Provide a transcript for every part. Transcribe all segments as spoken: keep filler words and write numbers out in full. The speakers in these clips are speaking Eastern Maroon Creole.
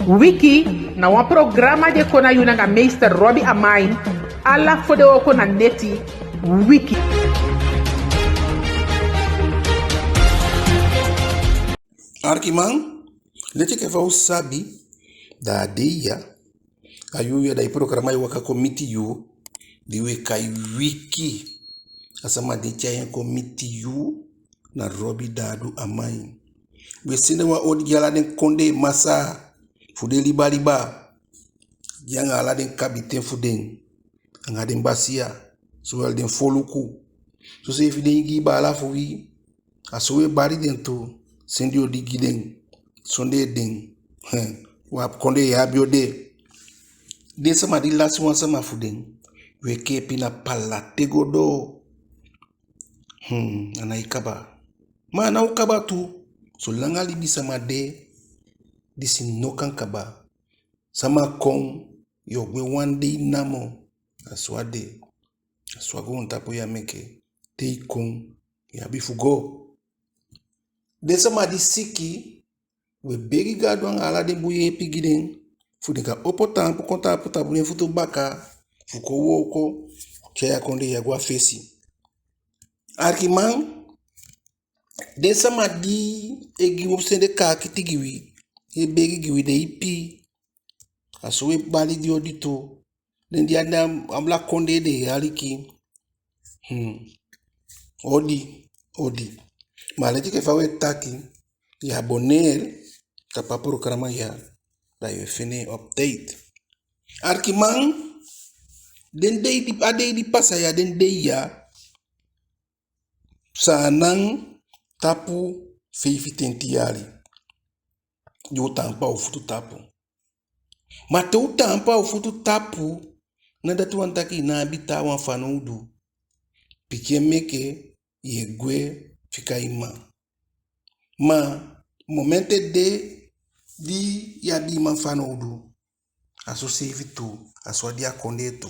Wiki na wan programa di e kon na yu nanga meester Robbie Amain, ala fodewooko na neti. Wiki. Arkiman, leti enke fa u sabi, da a dei ya, a yuu ya, da i programa e waka kon miti yu, di u e kai Wiki. A sama di e tyai en kon miti yu na Robbie Dadu Amain. U e sende wan odi gi ala den kondee masaa fu den liba liba, gi anga ala den kabiten fu den, anga den basiya, sowel den foluku. Soseefi den Ingii baala fu wi, a so u e bali den tu, sende odi gi den. Sondee den, hm, u a kondee ya á be o de. Den sama di lasi wan sama fu den, u e kee pina pala te go doo. Hm, a nái kaba. Ma a ná o kaba tu, solanga libisama de, disi no kan kaba. Sama kon, yu o gwe wan dei namo, a so a de. A so a goontapu ya meke, te i kon, i abi fu go. Den sama di siki, u e begi Gadu anga ala den bun yeepi gi den, fu den kan opo taampu kon taampu tapu den futu baka, fu kon wooko, tyai a kondee ya go a fesi. Arkiman, den sama di e gi u, sende kaakiti gi wi, e begi gi wi, den ipi. A so u e bali den odi tu. Den di a, a ala kondee den e aliki. Hm. Odi, odi. Ma leti enke fa u e taki, yu abonneer tapu a programa ya, da yu e fende en update. Arkiman, den dei di, a dei di pasa ya, den dei ya, Saanan tapu feifitenti yali. Di u taampu a u futu tapu. Ma te u taampu a u futu tapu, ná dati wani taki i ná abi taawan fanowdu. Pikin e meke, yu e gwe, fika i mma. Ma momenti e de di yu abi i mma fanowdu, a soseefi tu, a so a de a kondee tu.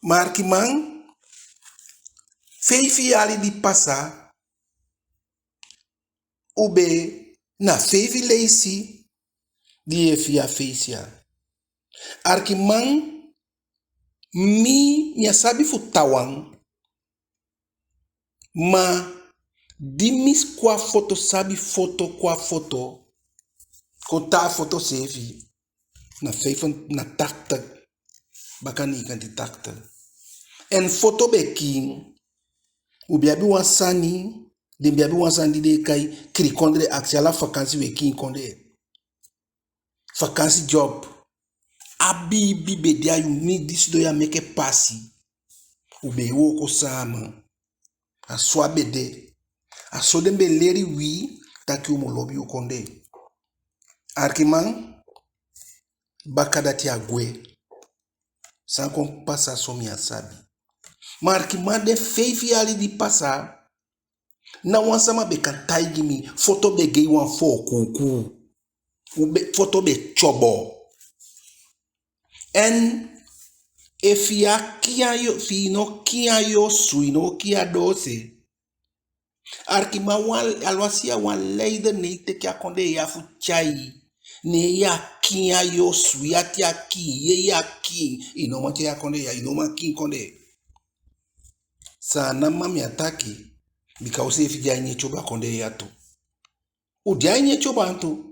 Ma arkiman, feifi yali di pasa, u be na feifi leisi di yu e fii a feisi ya. Arkiman, mi, mi á sabi fu taawan, ma di mi kon a foto, sabi foto, kon a foto, kon tan a foto seefi, na vijfentachtig, baka negentien tachtig. En foto be kiin, u be abi wan sani, den be abi wan sani di den e kai Krin Kondre Aksi, ala vakansi u e kiin kondee. Vakansi job. A biibi be de a yu, mi di sidon ya meke pasi. U be e wooko samen. A so a be de. A so den be leli wi taki u mu lobi u kondee. Arkiman, bakadati a gwe. San kon pasa so mi á sabi. Ma arkiman, den feifi yali di pasa, ná wan sama be kan taigi mi, foto be gei wan foo kuku. U be, foto be tyobo. En efi yu á kiin a yu, efi i no kiin a yu osu, i no kiin a doose. Arkiman, wan, alwasi a wan leider ne i teke a kondee ya fu tyai, ne yu á kiin a yu osu, yu ati á kiin, yu yeye á kiin, i no man tyai a kondee ya, i no man kiin kondee. Saanan, ma mi á taki, bika useefi de a ini en tyobo a kondee ya tu. U de a ini en tyobo tu.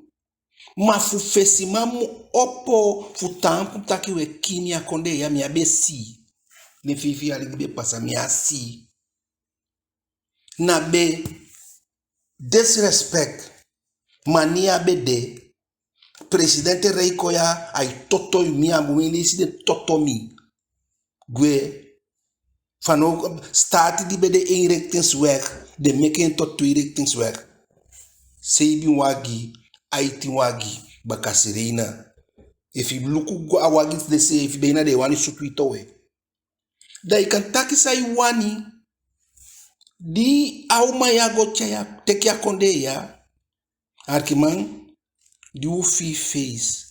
Ma fu fesiman mu opo fu taampu taki u e kiin mi a kondee ya, mi á be si. Den feifi yali di be pasa, mi á si. Na be disrespect. Ma ne a be de, presidenti e rei kon ya, ai toto yu, mi a bun, mi leisi den toto mi. Gwe. Fanowdu, staati di be de eenrichtingsweg, den meke en tot tweerichtingsweg. Seibin wagi, aitin wagi, baka sirene. Efi i luku go a wagi de seefi, beina den e wani sutu i towe. Da i kan taki san i wani. Di a uman ya go tyai a, teke a kondee ya. Arkiman, di u fii feisi,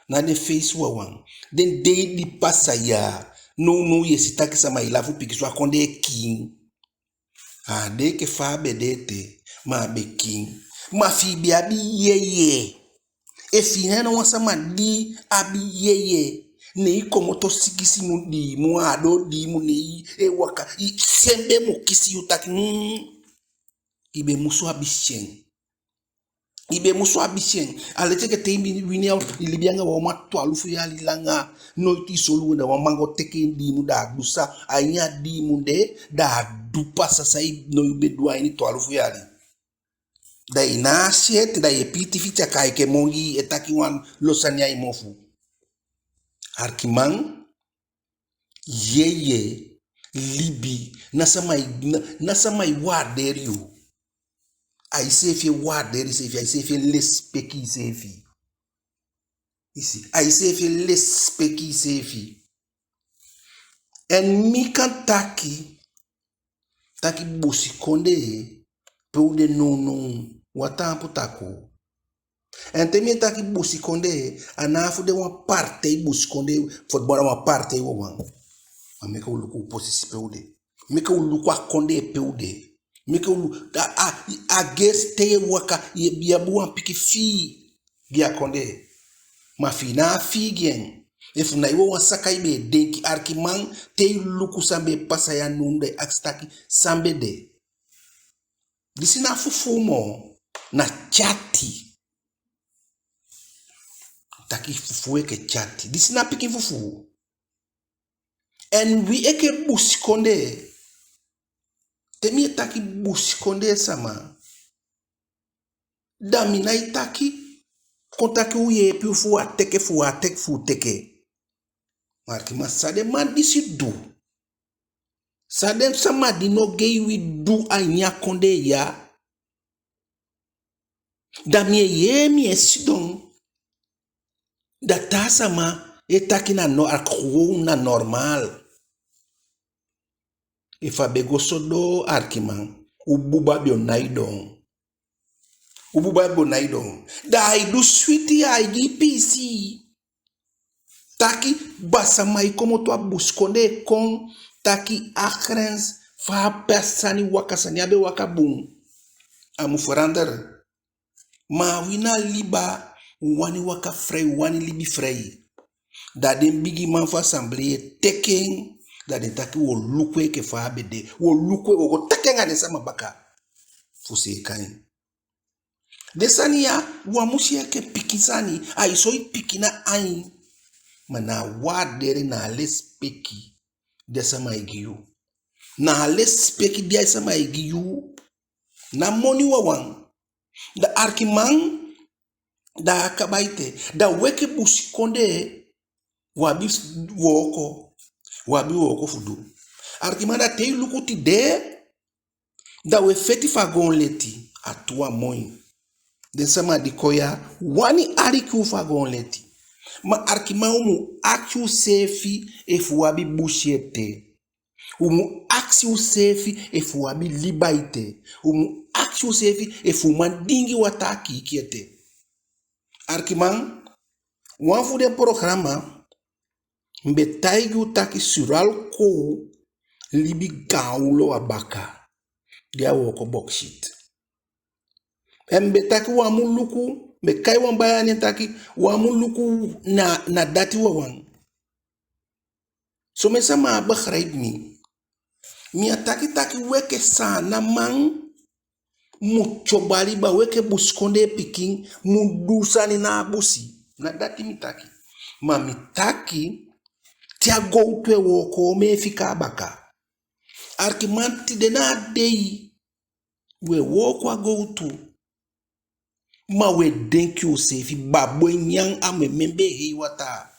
na den feisi wawan. Den dei di pasa ya, nownow yu e si taki sama e lafu pikinso, a kondee kiin. A á de enke fa a be de ete, ma a be kiin. Ma fi i be abi yeye, Efu i ná wan sama di abi yeye, ne i komoto sigisi mun, dii mun, a á doo dii mun, ne i e waka, i sembe mu kisi yu taki, hmm, i be musu abi sen. I be musu abi sen. A leti enke te i wini, i libi anga wan uman twalufu yali langa, noiti i solugu, da wan man go teke en dii mun, da a du san a ini a dii mun de, da a du pasa san i no be du a ini twalufu yali. Da i ná a si ete, da i e piiti fiti a kai enke mongi, e taki wanlo sani a i mofu. Arkiman, yeye, libi, ná sama e, ná, ná sama e waarderi yu. A iseefi e waarderi iseefi, a iseefi e lesipeki iseefi. I si, a iseefi e lesipeki iseefi. En mi kan taki, taki busikondee, pe u de nownow, wan taampu takuu. En te mi e taki busikondee, a ná fu de wan partij busikondee, fu a de wan partij wawan. Ma meke u luku u posisi pe u de. Meke u luku a kondee pe u de. Meke u lu-, a, a, a gesi te i e waka, i e, i abi wan pikin fii gi a kondee. Ma fi i ná a fii gi en, efu na i wawan saka i be e denki, arkiman, te i luku san be e pasa ya nownow, da i akisi taki san be de. Disi ná fufuu moo, na tyati. Taki fufuu enke tyati. Disi ná pikin fufuu. En wi enke busikondee, te mi e taki busikondee sama, da mi nái taki, kon taki u yeepi u fu u á teke, fu u á teke, fu u teke. Ma arkiman, san den man disi du, san den sama di no gei wi du a ini a kondee ya, da mi e yee, mi e sidon. Da taa sama e taki na no-, a gewoon na normaal. Efu a be go so doo, arkiman, u buba be o nai don. U buba be o nai don. Da ai du switi, ai gi piisii. Taki basaman e komoto a busikondee kon taki a grens, fa a pe a sani waka, sani á be waka bun. A mu verander. Ma wi na liba, u wani waka vrij, u wani libi vrij. Da den bigiman fu assemblee teke en, da den taki u o luku en enke fa a be de. U o luku en, u o go taki anga den sama baka fu seeka en. Den sani ya, u á mu si en enke pikin sani, ai soi pikin na ain. Ma na a waarderi, na a lesipeki di a sama e gi yu. Na a lesipeki di a sama e gi yu. Ná moni wawan. Da arkiman, da a kaba ete, da u enke busikondee, u abi wooko, u abi wooko fu du. Arkiman, da te i luku tide, da u e feti fu a goon leti, a tuu, a moi. Den sama di kon ya wani aliki u fu a goon leti. Ma arkiman, u mu akisi useefi efu u abi busi ete. U mu akisi useefi efu u abi liba ete. U mu akisi useefi efu u man diingi wataa kiiki ete. Arkiman, wan fu den programa, mi be taigi u taki Suralco libi gaan olo a baka, di a wooko bauxiet. En mi be taki u á mu luku, mi be kai wan baya nen taki u á mu luku na, na dati wawan. Somen sama á begrijp mi. Mi á taki taki u enke Saanan man mu tyobo a liba, u enke busikondee pikin mu du sani na a busi. Ná dati mi taki. Ma mi taki, te a gowtu e wooko, omen e fika a baka. Arkiman, tide na a dei u e wooko a gowtu. Ma u e denki useefi, babun e nyan, a mu e membee hei wataa.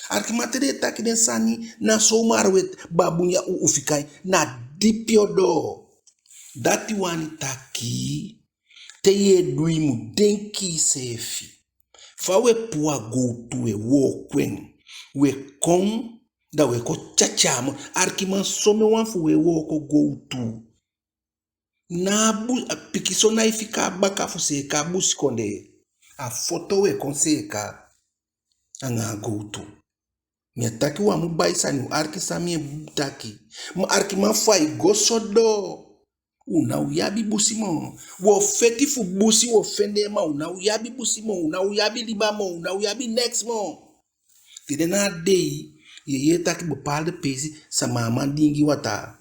Arkiman, te den e taki den sani, ná zomaar u e, babun ya u, u fika en, na dipi o doo. Dati wani taki, te yu e du, i mu denki iseefi. Fa u e puu a gowtu, u e wooko en, u e kon, da u e kon tyatya a moi. Arkiman, somen wan fu u e wooko gowtu. Na a bu-, a pikinso nái fika a baka fu seeka a busikondee. A foto u e kon seeka anga a gowtu. Mi á taki u á mu bai sani, u aliki san mi e taki. Ma arkiman, fa i go so doo, U ná o abi busi moo. Wo feti fu busi, wo fende, ma u ná o abi busi moo, u ná o abi liba moo, u ná o abi neks moo. Tide na a dei, ye yee taki bepaalde peesi sama á man diingi wataa.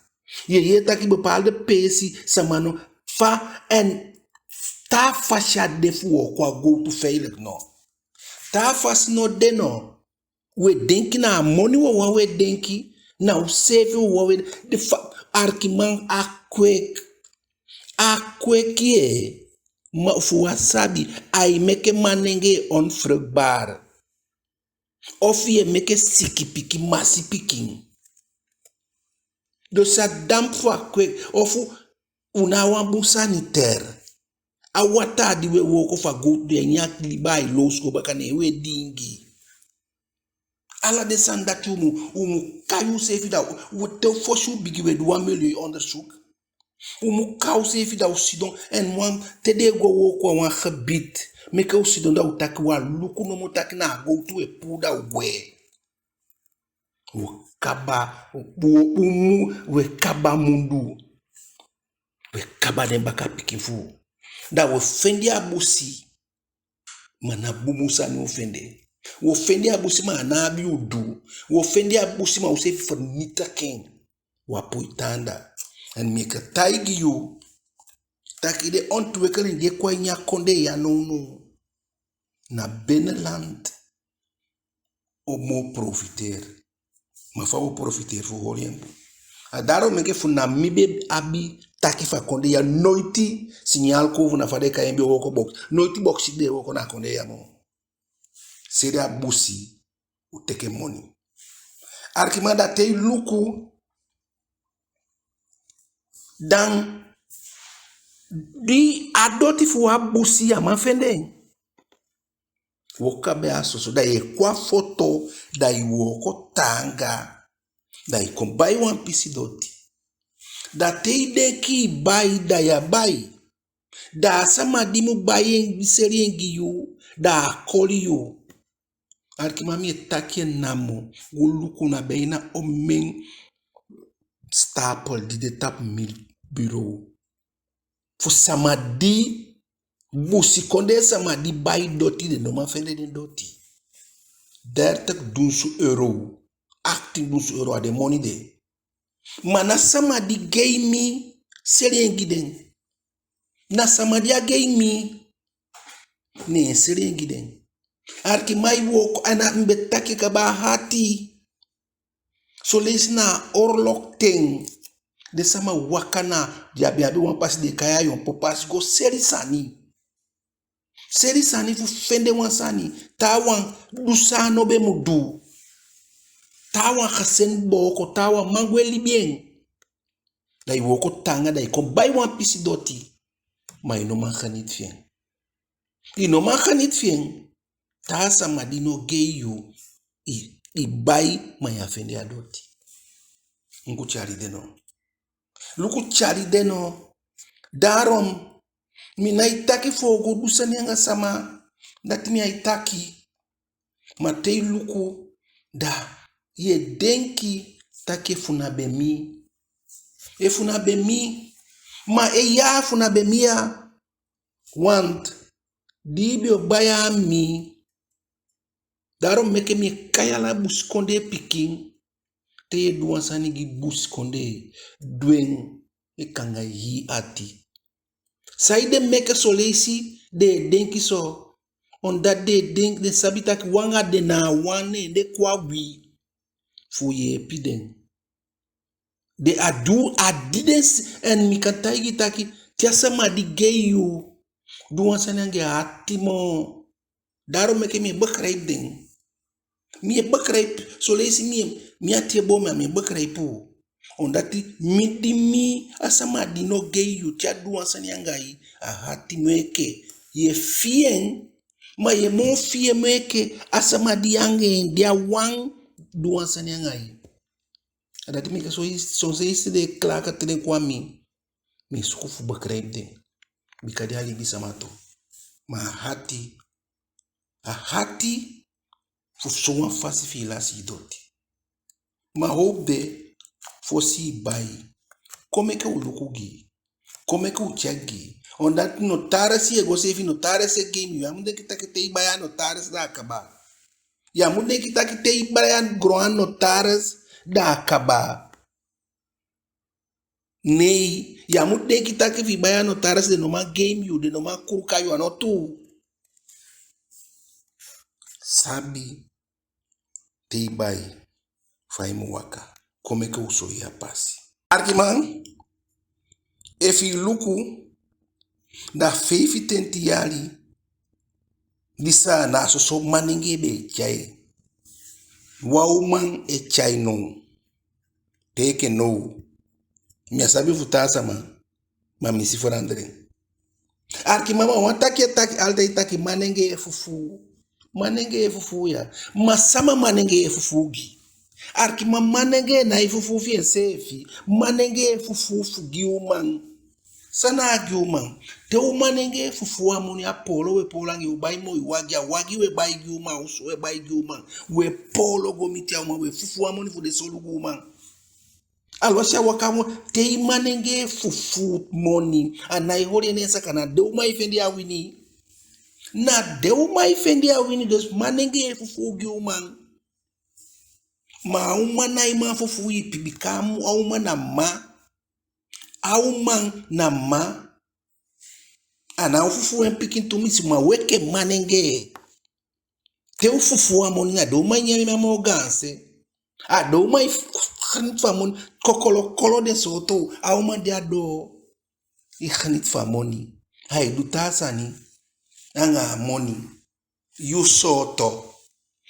Ye yee taki bepaalde peesi sama no fa, en taa fasi á de fu wooko a gowtu veilig no. Taa fasi no de no. We denki na a moni wawan we denki, na useefi wawan we de fa, arkiman, a kwik. A kwik ye, ma fu wan sabi, ai meke manengee onvruchtbaar. Ofu ye meke siki pikin, masi pikin. Dus a dampu fu a kwik, ofu u ná a wan bun sanitair. A wataa di we wooko fu a gowtu de, a ini a liba ai lowsu go baka, ne we diingi. Ala den sani dati u mu, u mu kai useefi da, u te fosi u bigin we du wan milieuonderzoek. U mu kai useefi da u sidon, en wan te den e go wooko a wan gebied, meke u sidon da u taki, u á luku nomo taki na a gowtu we puu da u gwe. We kaba, u, u mu, we kaba mundu. We kaba den bakapikin fu u. Da we fende a busi. Ma na bunbun sani u fende. Wo fende a busi ma a ná abi udu. Wo fende a busi ma useefi fernitiki en. Wa poi tan anda. En mi e kan taigi yu taki den ontwikkeling di e kon a ini a kondee ya nownow, na binnenland o moo profiteer. Ma fa wo profiteer fu holi en bun. A daarom meke fu na mi be abi taki fu a kondee ya, noiti signal kon fu na fa den e kai en be wooko boksi. Noiti boksi den e wooko na a kondee ya moo. Seli a busi, u teke moni. Arkiman, da te i luku, dan di a doti fu a busi ya man fende en. Wo kaba a soso, da ye kon a foto, da i wooko taanga, da i kon bai wan pisi doti. Da te i denki i bai, da ya bai. Da a sama di mu bai en, di seli en gi yu, da a koli yu. Arkiman, mi e taki en namo, go luku na bijna omen stapel di de tapu mi bureau. Fu sama di, busikondee sama di bai doti, den no man fende den doti. Dertig dunsu euro, achttien dunsu euro, a den moni de. Ma na sama di gei mi seli en gi den. Na sama di á gei mi, ne en seli en gi den. Arkiman, i wooko, a na mi be taki kaba, a hati. Son leisi na a oorlog ten, den sama waka na, den abi, abi wan pasi den e kai Ayompo pasi, go seli sani. Seli sani fu fende wan sani, taawan du san a no be mu du. Taawan gezin booko, taawan man gwe libi en. Da i wooko taanga, da i kon bai wan pisi doti. Ma i no man geniet fi en. I no man geniet fi en. Taa sama di no gei yu, i, i bai, ma ya fende a doti. Luku tyali de no. Luku tyali de no. Daarom, mi nái taki fu u go du sani anga sama, dati mi á e taki. Ma te i luku, da ye denki taki efu na be mi. Efu na be mi. Ma eya, efu na be mi ya. Want di i be o bai a mi. Daarom meke mi e kai ala busikondee pikin, te ye du wan sani gi busikondee, du en enke anga hii ati. Saide meke son leisi den e denki so? Omdat den e denki, den sabi taki u anga den na wan, ne den kon a wi fu yeepi den. Den á du, á di den si, en mi kan taigi taki, te a sama di gei yu du wan sani anga en, a á hati moo. Daarom meke mi e begrijp den. Mi e begrijp, son leisi mi e, mi ati e boon, ma mi e begrijp u. Omdat mi di mi a sama di no gei yu, te a du wan sani anga i, a á hati moo enke, ye fii en, ma ye moo fii en moo enke a sama di anga en de a wan du wan sani anga i. A dati meke son, son leisi den e klaag te den kon a mi. Mi e suku fu begrijp den. Bika den a libisama tu. Ma a hati, a hati fu sowan fasi fi i lasi i doti. Ma howpu de, fosi i bai, kon meke u luku gi i. Kon meke u check gi. Omdat notaris yu e go seefi, notaris e game yu. Ya mu denki taki te i bai a notaris da a kaba. Ya mu denki taki te i bai a gron a notaris da a kaba. Nei, ya mu denki taki fi i bai a notaris den no man game yu, den no man kruka yu, a no tuu. Sabi te i bai, fa i mu waka. Kon meke u soi yu a pasi. Arkiman, efu i luku, da feifitenti yali di Saanan, a soso manengee be e tyai. Wan uman e tyai now. Te enke now, mi á sabi fu taa sama, ma mi si verandering. Arkiman, ma wan taki e taki, altijd taki manengee e fufuu. Manengee e fufuu ya. Ma sama manengee e fufuu gi? Arkiman, manengee nái fufuu fi enseefi. Manengee e fufuu fu gi uman. San na a gi uman? Te u manengee fufuu a moni, a poolo u e poolo anga en, u bai moi wagi, a wagi u e bai gi uman, a osu u e bai gi uman. U e poolo go miti a uman, u e fufuu a moni fu den solugu uman. Alwasi a waka mo, te i manengee fufuu moni, a nái holi en ne en saka, na den uman e fende a wini. Na den uman e fende a wini, dus manengee e fufuu gi uman. Ma a uman nái man fufuu ipi, bika a uman na mma. A uman na mma. A ná o fufuu en pikin tumisi, ma u enke manengee, te u fufuu a moni, na den uman e nyan a moo gaanse. A den uman e f-, f-, geniet fu a moni, kokolokolo den sooto, a uman de a doo. I geniet fu a moni. Ai du taa sani anga a moni. Yu sooto.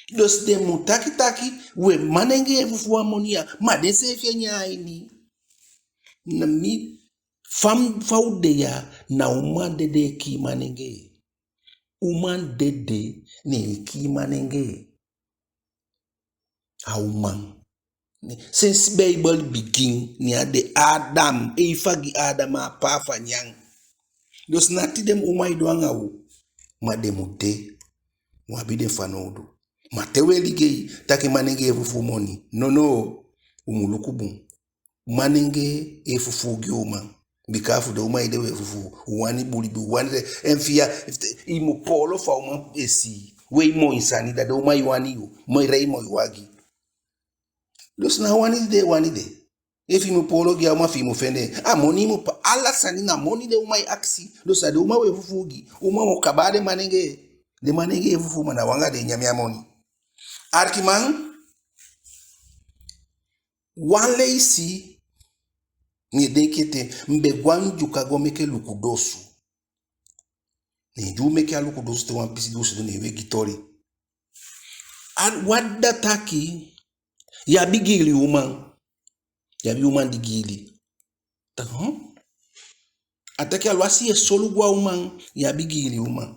Dus den mu taki taki, we, manengee e fufuu a moni ya, ma denseefi e nyan a ini. Na mi, fa m-, fa u de ya, na uman dede e kii manengee. Uman dede ne e kii manengee. A uman. Sensi Beibel bigin, ne a de Adam, Eva gi Adam a paa fu a nyan. Dus na tide uman e du anga u, ma den mu de, u abi den fanowdu. Ma te u e ligei taki manengee e fufuu moni, nono, u mu luku bun. Manengee e fufuu gi uman. Bika fu den uman ede u e fufuu. U wani bun libi, u wani de, en fi ya, i mu poolo fu a uman e si. Wei moi sani, da den uman e wani yu. Moi rei moi wagi. Dus na a wani di den e wani de. Efu i mu poolo gi a uman, fi i mu fende en, a moni i mu pa-, ala sani na moni den uman e akisi. Dus a den uman u e fufuu gi. Uman mu kaba den manengee. Den manengee e fufuu, ma na u anga den e nyan a moni. Arkiman, wan leisi, mi e denki ete, mi be go a Ndyuka go meke luku dosu. Ne di u meke a luku dosu te wan pisi, di u sidon, ne u e gi toli. A wan dda taki, yu abi giili uman. Yu abi uman di giili. Taki, hm? A taki alwasi yu e solugu a uman, yu abi giili uman.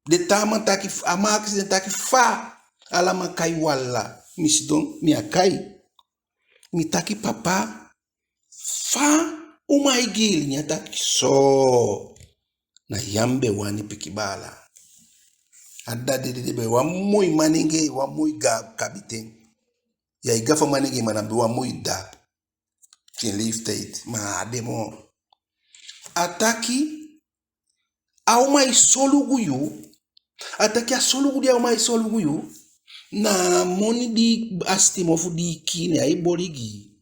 Den taa man taki, a man akisi den taki fa, ala man kai wala. Mi sidon, mi á kai. Mi taki papa, fa uman e giili? Ne a taki so. Na ya mi be wani, pikin baala. A dda dede, dede be wan moi manengee, wan moi gaan kabiten. Ya e gafa manengee, ma na be wan moi dda. Fi en leeftijd, ma a á de moo. A taki, a uman e solugu yu. A taki a solugu di a uman e solugu yu, na a moni di a sitimofu di i kii, ne ai boli gi i.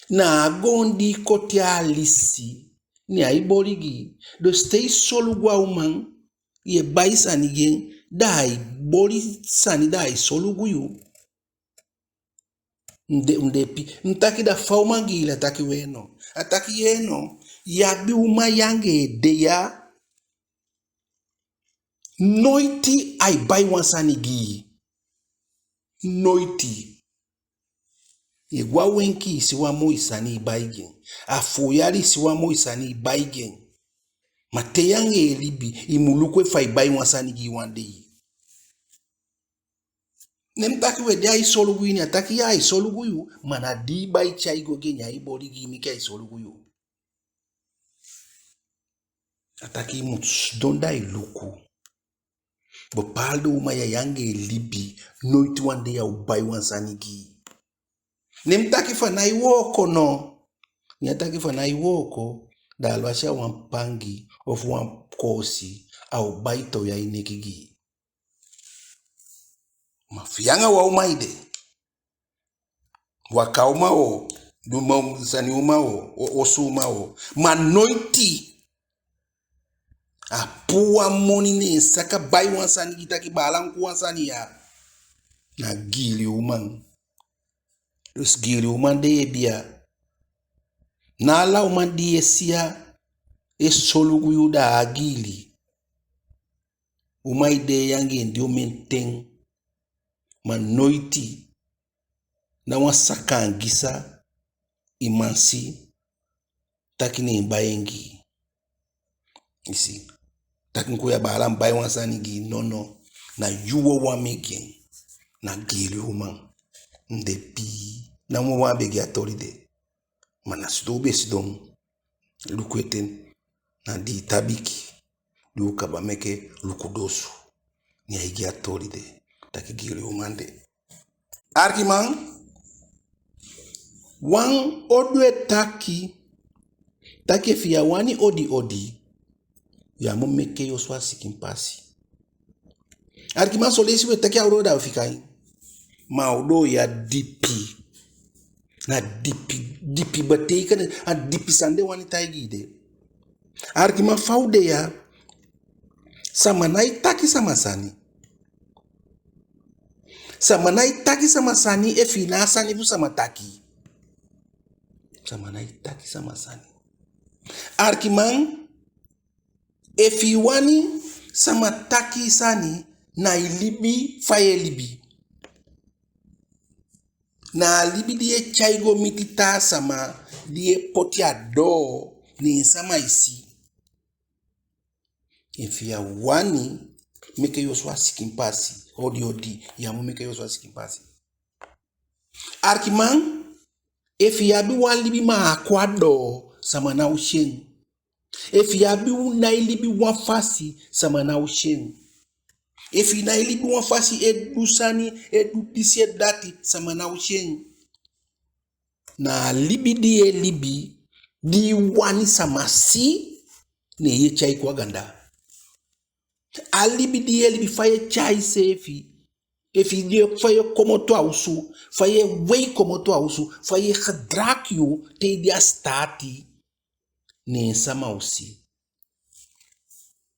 Na a goon di i koti a alisi, ne ai boli gi i. Dus te i solugu a uman, yu e bai sani gi en, da ai boli sani, da ai solugu yu. Mi de, mi de pi-, mi taki da fa uman giili? A taki we no. A taki yee no, yu abi uman ya anga en de ya. Noiti ai bai wan sani gi i. Noiti. Yu e go a wenki, i si wan moi sani, i bai gi en. A foo yali, i si wan moi sani, i bai gi en. Ma te yu anga en e libi, i mu luku efu ai bai wan sani gi i wan dei. Ne mi taki we, di ai solugu i, ne a taki ya, ai solugu yu, ma na di i bai tyai go gi en, ne ai boli gi i, meke ai solugu yu. A taki i mu sidon da i luku. Bepaalde uman ya, yu anga en e libi, noiti wan dei a o bai wan sani gi i. Ne mi taki fa a nái wooko no. Ne a taki fa a nái wooko, da alwasi a wan pangi ofu wan koosi, a o bai towe a i neki gi i. Ma fi yu anga wan uman e de, waka uman o, du uman, sani uman o, o, osu uman o, ma noiti a puu wan moni ne en saka bai wan sani gi i taki baala, luku wan sani ya. Na giili uman. Dus giili uman de yu e biya. Na ala uman di yu e si ya e solugu yu, da a giili. Uman e de anga en di omen ten, ma noiti na wan saka angisa i man si taki ne en bai en gi i. I si, taki luku ya baala, mi bai wan sani gi i. Nono, na yu wawan mu e gi en. Na giili uman. Mi de pii, na mi wawan be gi a toli de. Ma na sidon u be sidon luku ete, na di i tabiki, di u kaba meke luku dosu, ne ai gi a toli de, taki giili uman de. Alikiman, wan odu e taki, taki efu yu á wani odi odi, yu á mu meke yu osu a sikin pasi. Alikiman, son leisi u e taki a odoo, da u fika en. Ma a odoo ya dipi. Na dipi, dipi betekenis, a dipi sani den wani taigi i de. Alikiman, fa u de ya, sama nái taki sama sani. Sama nái taki sama sani efu i ná a sani fu sama taki. Sama nái taki sama sani. Alikiman, efu i wani sama taki i sani, na i libi fa yu e libi. Na a libi di yu e tyai go miti taa sama, di yu e poti a doo, ne en sama e si. Efu yu á wani meke yu osu a sikin pasi, odi odi, yu á mu meke yu osu a sikin pasi. Alikiman, efu yu abi wan libi ma a kon a doo, sama ná o si en. Efu yu abi, u nái libi wan fasi, sama ná o si en. Efu yu nái libi wan fasi, e du sani, e du disi, e du dati, sama ná o si en. Na a libi di yu e libi, di i wani sama si, ne yu e tyai kon a ganda. A libi di yu e libi, fa yu e tyai iseefi, efu i de, fa yu e komoto a osu, fa yu e wei komoto a osu, fa yu e gedraag yu te i de a sitaati, ne en sama o si.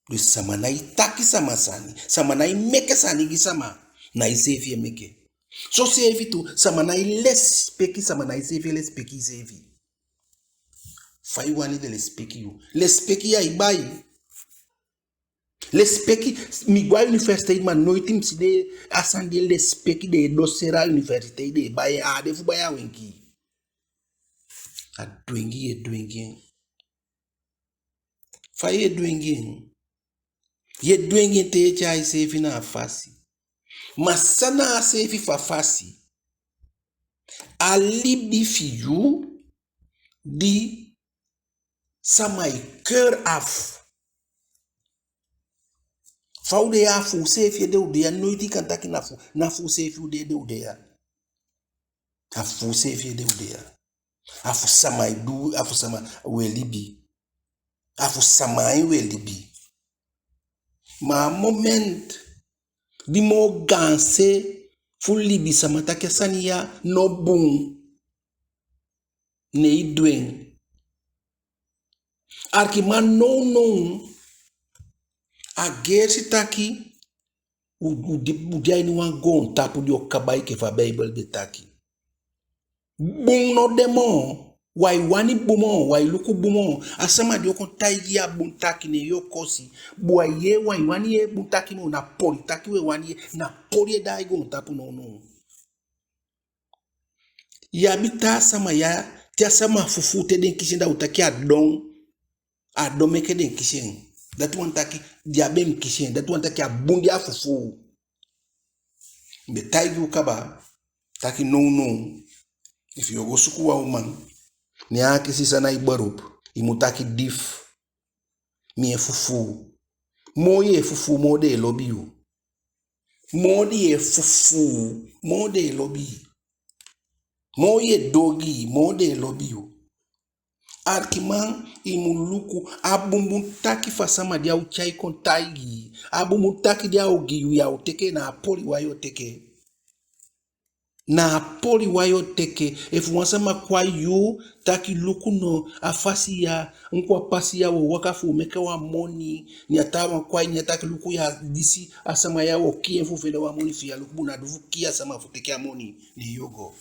Dus sama nái taki sama sani, sama nái meke sani gi sama, na iseefi e meke. Soseefi tu, sama nái lesipeki sama, na iseefi e lesipeki iseefi. Fa i wani den lesipeki yu? Lesipeki ya e bai. Lesipeki, mi go a universiteit, ma noiti mi si den, a sani di e lesipeki den e doseri a universiteit, den e bai en, a á de fu bai a wenki. A dwengi yu e dwengi en. Fa yu e dwengi en? Yu e dwengi en te yu e tyai iseefi na a fasi. Ma san na a seefi fu a fasi? A libi fi yu di sama e keur af. Fa u de ya, a fu useefi ede u de ya, noiti i kan taki na fu, na fu useefi u de ede u de ya. A fu useefi ede u de ya. A fu sama e du, a fu sama u e libi. A fu sama ain u e libi. Ma a moment di moo gaanse fu libisama taki a sani ya no bun, ne i du en. Alikiman, nownow a geesi taki u, u de, u de a ini wan goontapu di o kaba enke fa Beibel be taki. Bun no de moo, u á e wani bun moo, u á e luku bun moo. A sama di o kon taigi yu a bun taki, ne yu o kosi. Bun, u á e yee, u á e wani yee bun taki moo, na poli taki u e wani yee, na poli e daai goontapu nownow. Yu abi taa sama ya, te a sama fufuu te den kisi en, da u taki a don. A don meke den kisi en. Dati wani taki den á be mu kisi en. Dati wani taki a bun di a fufuu. Mi be taigi u kaba taki nownow, efu yu o go suku wan uman, ne a akisi san na i beroep, i mu taki dief. Mi e fufuu. Moo yu e fufuu, moo den e lobi yu. Moo di yu e fufuu, moo den e lobi yu. Moo yu e du ogii, moo den e lobi yu. Arkiman, i mu luku a bunbun taki fu a sama di a o tyai kon taigi i. A bunbun taki di a o gi yu, yu á o teke, na a poli wan yu o teke. Na a poli wan yu o teke. Efu wan sama kon a yu taki luku no, a fasi ya, enke a pasi ya, wi o waka fu meke wan moni, ne a taawan kon a ini, a taki luku ya, disi, a sama ya, wi o kii en fu fende wan moni fi i. A luku bun, na du fu kii a sama fu teke a moni, ne yu o go.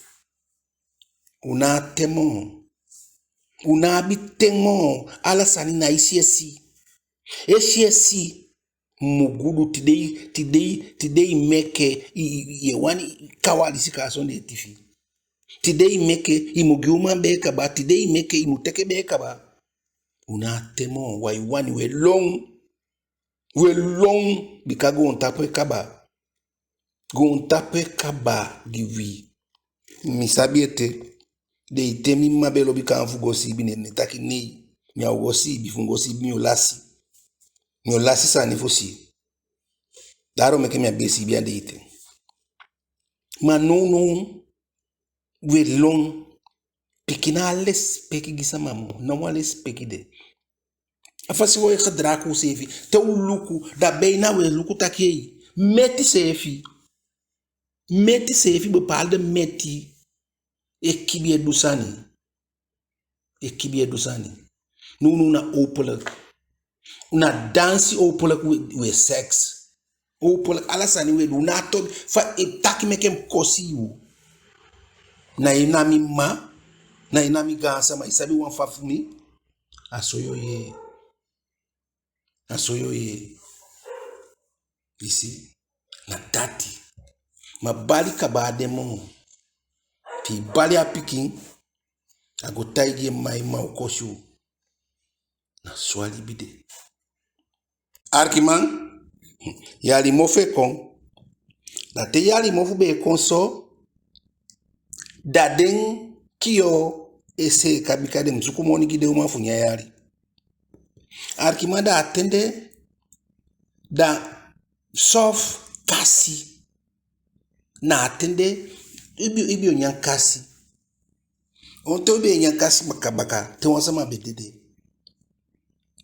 U ná a ten moo. U ná abi ten moo. Ala sani na esiyesi. Esiyesi mu gudu. Tide, tide, tide i meke, i, i, i e wani kawali sika a sondee tifi. Tide i meke, i mu gi uman bee kaba. Tide i meke, i mu teke bee kaba. U ná a ten moo. Wi á e wani, wi e lon. Wi e lon, bika goontapu e kaba. Goontapu e kaba gi wi. Mi sabi ete, den e ten mi mma be lobi kaba fu go siibi, ne mi taki nei. Mi á o go siibi, fu mi go siibi mi o lasi. Mi o lasi sani fu si. Daarom meke mi á be siibi a den e ten. Ma nownow, wi e lon. Pikin ná a lesipeki gi sama moo. Ná wan lesipeki de. A fasi wi e gedraag useefi. Te u luku, da bijna wi e luku taki ei, meti seefi. Meti seefi, bepaalde meti e kibi e du sani. E kibi e du sani. Nownow na openlijk. Na dansi openlijk, wi e, wi e seks. Openlijk, ala sani wi e du. Na to fa e taki meke mi kosi yu. Na yu na mi mma, na yu na mi gaansama, i sabi wan fa fu mi. A so yu o yee. A so yu o yee. I si? Na dati. Ma bali kaba á de moo. Te i bali a pikin, a go taigi en mma, en mma o kosi yu. Na so a libi de. Arkiman, yali mofu e kon. Da te yali mofu be e kon so, da den kiyo e seeka, bika den mu suku moni gi den uman fu nyan yali. Arkiman, da a ten de, da sofu, kasi. Na a ten de i be, i be o nyan kasi. On ten u be e nyan kasi baka baka, te wan sama be dede.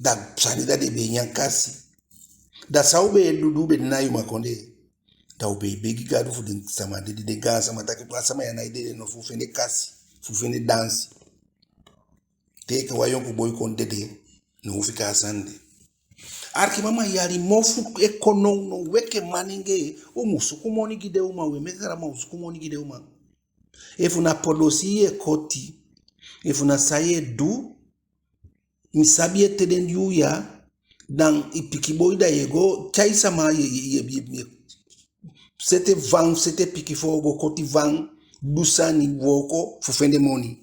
Da sani, da den be e nyan kasi. Da san u be e du, di u be de na Yuma Kondee? Da u be e begi Gadu fu den sama dede, den gaansama taki a sama ya ná e dede no, fu fende kasi, fu fende dansi. Te enke wan yonku boi kon dede, ne u fika a sani de. Arkiman, ma yali mofu e kon nownow, wi enke manengee, u mu suku moni gi den uman, wi e meke sani, ma u suku moni gi den uman. Efu na podosi yu e koti, efu na san yu e du, mi sabi ete den yuu ya, da i pikin boi, da yu e go tyai sama, yu e, yu e, yu e, yu e sete van, sete pikin fu go koti van, du sani, wooko fu fende moni.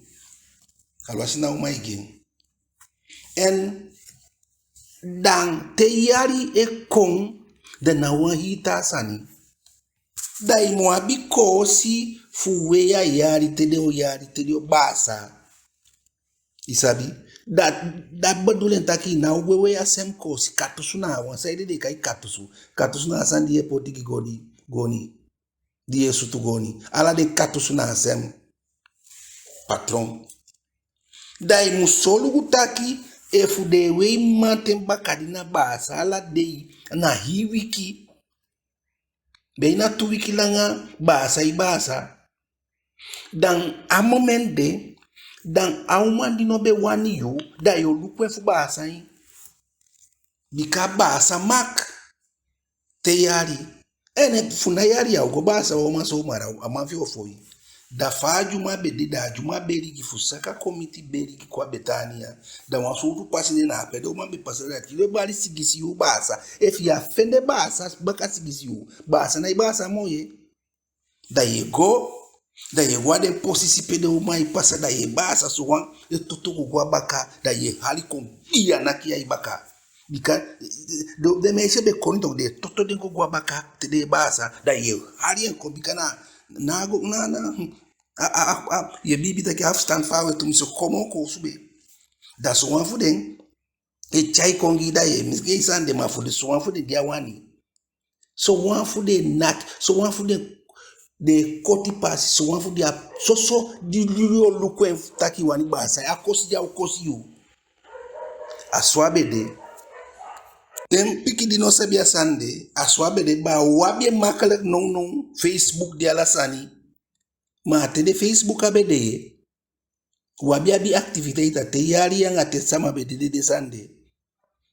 Alwasi na uman e gi en. En da te yali e kon, da na wan hii taa sani. Da i mu abi koosi fu wei a yali, te den o yali, te den o baasa. I sabi? Da, da bedoel en taki i ná o go e wei a sem koosi. Katusu na a wan, saide den e kai katusu? Katusu na a sani di yu e poti gi goni, goni, di yu e sutu goni. Ala den katusu na a sem patron. Da i mu solugu taki efu den e wei mamanten bakadina, baasa ala dei, na hii wiki, be na tu wiki langa, baasa e baasa. Da a moment de, da a uman di no be wani yu, da yu o luku en fu baasa en. Bika baasa mag. Te yali. En fu na yali ya o go baasa wan uman so, ma a man fi yu o fon. Da fa a dyuman be de, da a dyuman beligi, fu saka kon miti beligi kon a Betania. Da wan sowtu pasi de na ape den uman be pasa, da te yu be bali sigisi yuu baasa, efu yu á fende baasa baka sigisi yuu, baasa ná e baasa moo. Da yu e go, da yu e go a den posisi pe den uman e pasa, da yu e baasa sowan, e toto gogo a baka, da yu e hali kon, di yu á naki yu ain baka. Bika den, den meisje be koni tok, den e toto den gogo a baka te den e baasa, da yu e hali en kon, bika na, na go, na, na, a, a, a, a, yu e biibi taki a fusutan faawe tumisi, kon moo koosube. Da sowan fu den e tyai kon gi yu, da yu e misi gi yu sani de, ma fu den sowan fu den di á wani. Sowan fu den naki, sowan fu den den e koti pasi, sowan fu den a soso di, di yu o luku en taki i wani baasa, a kosi di a o kosi yu. A so a be de. Den pikin di no sabi a sani de, a so a be de, baa, u abi en makkelijk nownow, Facebook de, ala sani. Ma a ten de Facebook á be de. U abi, abi activiteit a ten, yali anga ten sama be dede, den sani de.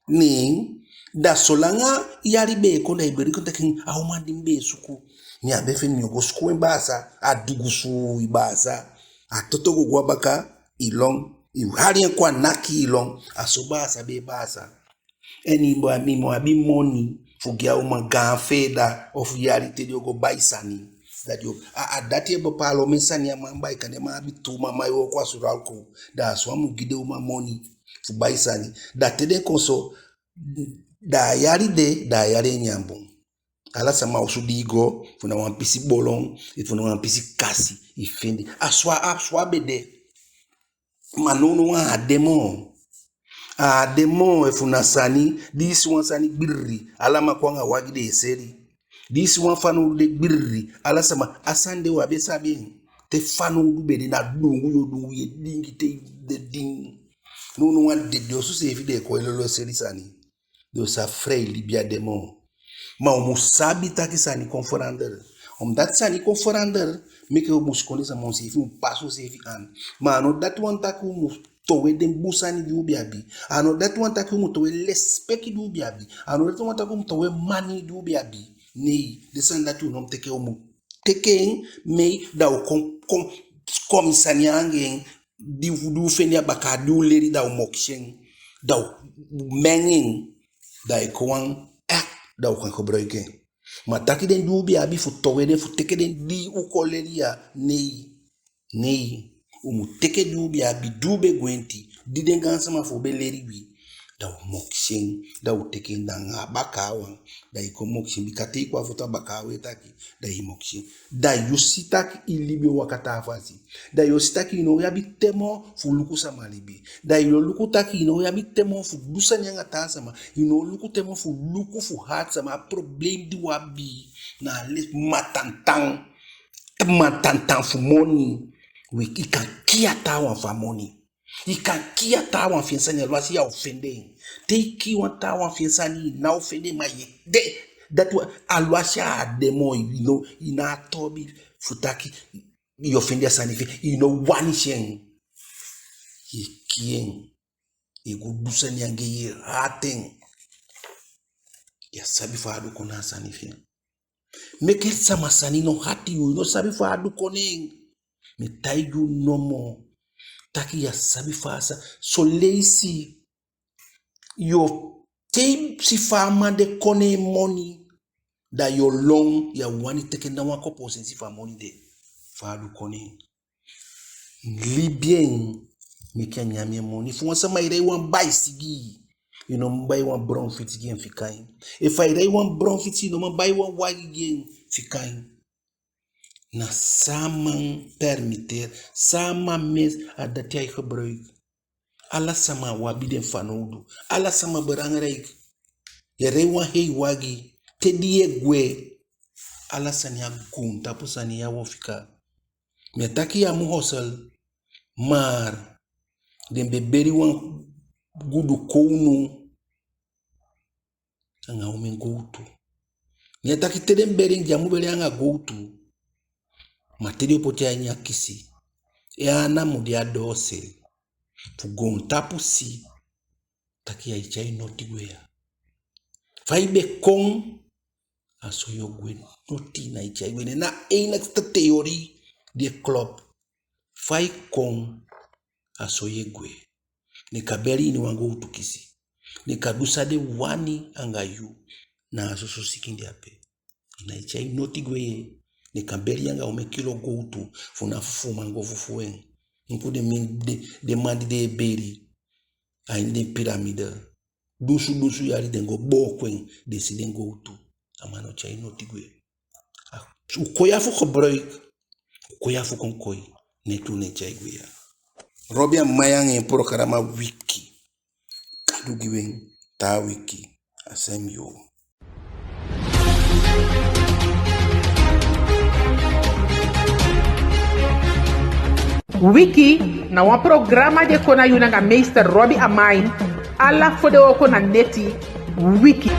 Ne, da solanga yali be e kon, da i be e kon taki, a uman di mi be e suku, mi á be fende, mi o go suku en baasa, a dugusu i baasa, a toto go go a baka, i lon, i hali en kon, a naki, i lon. A so baasa be e baasa. En i mu abi, i mu abi moni fu gi a uman gaan feeda ofu yali te den o go bai sani. Da den o, a, a dati e bepaal omen sani a man bai. Kande a man abi tu uman, ma e wooko a Suralco. Da a so a mu gi den uman moni fu bai sani. Da te den kon so, da a yali de, da a yali e nyan bun. Ala sama osu di i go, efu na wan pisi bolon, efu na wan pisi kasi, i fende. A so a, a so a be de. Ma nownow a á de moo. A á de moo. Efu na sani, di i si wan sani gbiriri, ala man kon anga wagi, den e seli. Di i si wan fanowdu de gbiriri, ala sama, a sani de u á be sabi en. Te fanowdu be de, na dungu yu o dungu, yu e dingi te i de dingi. Nownow a dede osu seefi den e kon e lolo e seli sani. Den o sa frei, libi á de moo. Ma u mu sabi taki sani kon verander. Omdat sani kon verander, meke u busikondee sama, u seefi mu pasi u seefi aan. Ma a no dati wani taki u mu towe den bun sani di u be abi. A no dati wani taki u mu towe lesipeki di u be abi. A no dati wani taki u mu towe mani di u be abi. Nei, den sani dati u no mu teke, u mu teke en mee, da u kon, kon, kon sani anga en, di, di u fende a baka, di u leli, da u mokisi en, da u mengi en, da ai kon wan, eh, da u kan gebruik en. Ma taki den di u be abi fu towe den, fu teke den di u kon leli ya, nei, nei. U mu teke di u be abi, di u be gwenti, di den gaansama fu u be leli wi, da u mokisi en, da u teke en, da anga a bakaa wan, da i kon mokisi en, bika te i kon a foto a bakaa wan e taki, da i mokisi en. Da yu si taki i libi o waka taa fasi. Da yu o si taki i no o abi ten moo fu luku sama libi. Da i no o luku taki i no o abi ten moo fu du sani anga taa sama. I no o luku ten moo fu luku fu hati sama. A problem di u abi na a leti, matantan. Matantan fu moni. We, i kan kii a taawan fu a moni. I kan kii a taawan fi en sani, aluwasi ya o fende en. Te i kii wan taawan fi en sani, i ná o fende en, ma ye de. Dati wani, aluwasi a á de moo, i no, i ná a toobi fu taki yo fende a sani fi en, i no wani si en. Ye kii en. Ye go du sani anga en, ye hati en. Ya sabi fa a du kon na a sani fi en. Meke sama sani no hati yu, i no sabi fa a du kon ne en. Mi e taigi u nomo taki ya sabi fa a sa, son leisi yo, te i si fa a man de kon ne en moni, da yo lon, ya wani teke na wan kopoo sensi fu a moni de, fa a du kon ne en. Libi en, meke a nyan en moni. Efu wan sama e lei wan baisigi, i no man bai wan bron fitsi gi en fika en. Efu ai lei wan bron fitsi, i no man bai wan wagi gi en fika en. Na san a man permitteer, san a man mens, a dati ai gebruik. Ala sama abi den fanowdu. Ala sama belangrijk. Ye lei wan hei wagi, te di ye gwe, ala sani a goontapu sani ya o fika. Mi á taki ya mu hosel, maar den be beli wan gudu kownu anga omen gowtu. Mi á taki te den beli en, den á mu beli en anga gowtu. Ma te den o poti en a ini a kisi, en ana mu de a doose fu goontapu si taki ai tyai noti gwe ya. Fa i be kon, a so yo gwe. Noti nái tyai gwe. Ne na a enigste theorie di e klop. Fa i kon, a so ye gwe. Den kan beli i ini wan gowtu kisi. Den kan du san den wani anga yu. Na a soso sikin de ape. I nái tyai noti gwe. Den kan beli i anga omen kilo gowtu, fu na fufuuman go fufuu en. Enke den, den, den man di den e beli a ini den piramide. Dunsu dunsu yali den go booko en, den si den gowtu. A man no tyai noti gwe. A, u kon ya fu gebruik, u kon ya fu kon koi, neti u nái tyai gwe ya. Robi Amain anga en programa Wiki. Gadu gi wi en, taa wiki, a sem yuu. Wiki na wan programa di e kon na yu nanga meester Robbie Amain, ala fodewooko na neti. Wiki.